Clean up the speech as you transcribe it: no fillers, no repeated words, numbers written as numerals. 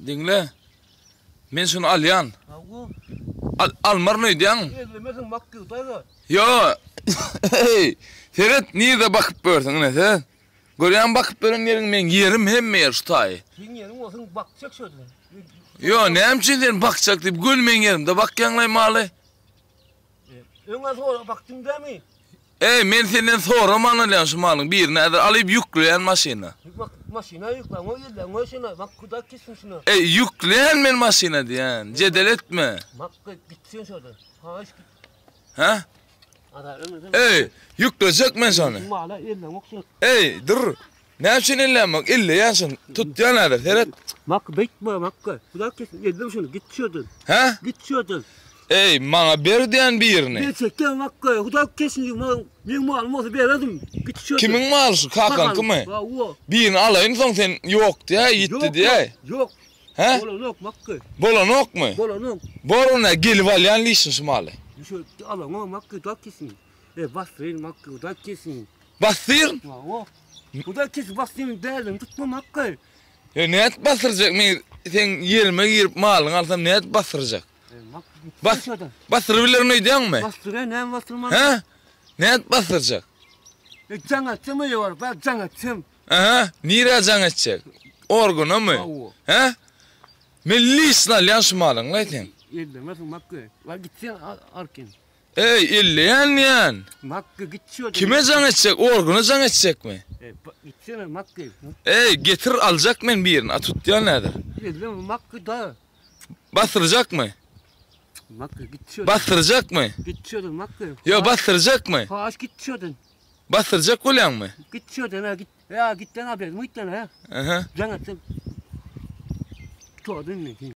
Diňle. Men şuny alýan. Hawa. Al, almaryn öýdýäň. Ellemesin makgy daýza. Ýo. Eý, seret nirde bakyp ýörsüň ine seret. Görýäňmi bakyp ýören ýeriň meň ýerim hemme ýer şu taýy. Seň ýeriň bolsun bakjak şöyle. Ýo, näme üçin sen bakjak diýip göni meň ýerimde bakýaňlaý maly. Öňe sora bakdyň dämi? Eý, men senden soraman alýan şu malyň birini häzir alyp ýükleýän maşyna. Bak, maşyna ýükle, oňa ýelle, oňa şuna, bak kuda kessin şuna. Eý, ýükleýän men maşyna diýýän, jedel etme. Bak, gitsin şurada. Haýyş git. Hä? Eý, ýüklejek men şony. Mala elleňok şuny. Eý, dur. Näme üçin ellämok? Elleýän şony. Tutýan häzir, seret. Mak beýtme, makka. Huda kesin, ellem şuny, git şurdan. Hä? Git şurdan. Eý, maňa ber diýen birini. Men çekýän makka, huda kesin, meň malym bolsa bererdim. Git şurdan. Kimiň maly şu, kakaňkymy? Hawa. Birini alaýyn soň sen ýok diýäý, ýitdi diýäý. Ýok. Hä? Bolanok makka. Bolanokmy? Bolanok. Bor onda gelip alýan lişni şu maly. Şu alaňok makka huda kesin. E basdyryn makka huda kesin. Basdyryn? Hawa. Huda kesin basdyryn dälini tutma makka. E nädip basdyrjak men seň ýerime girip malyňy alsam nädip basdyrjak? Bas basdyryp bilerin öýdýäňmi? Basdyryn näme basdyrman? Hä? Nädip basdyrjak? E jaň etsem öýe baryp, jaň etsem. Aha, nirä jaň etjek? Organamy? Hawa. Hä? Men lişni alýan şu malyňlaý seň. Ellemersiň Makgy. Bar gitsen arkin. Eý, elleýän diýýän. Makgy git şu ýerden. Kime jaň etjek? Organa jaň etjekmi? E, gitsene Makgy. Eý, getir aljak men birini. A tutýan häzir. Elleme Makgy da. Basdyrjakmy? Makgy git şu ýerden. Basdyrjakmy? Git şu ýerden Makgy. Ýo, basdyrjakmy? Haş git şu ýerden. Basdyrjak bolýaňmy? Git şu ýerden ha git. Ýa gitden haberim gitden ha. Aha. Jaň etsem. Tutaryn men seni.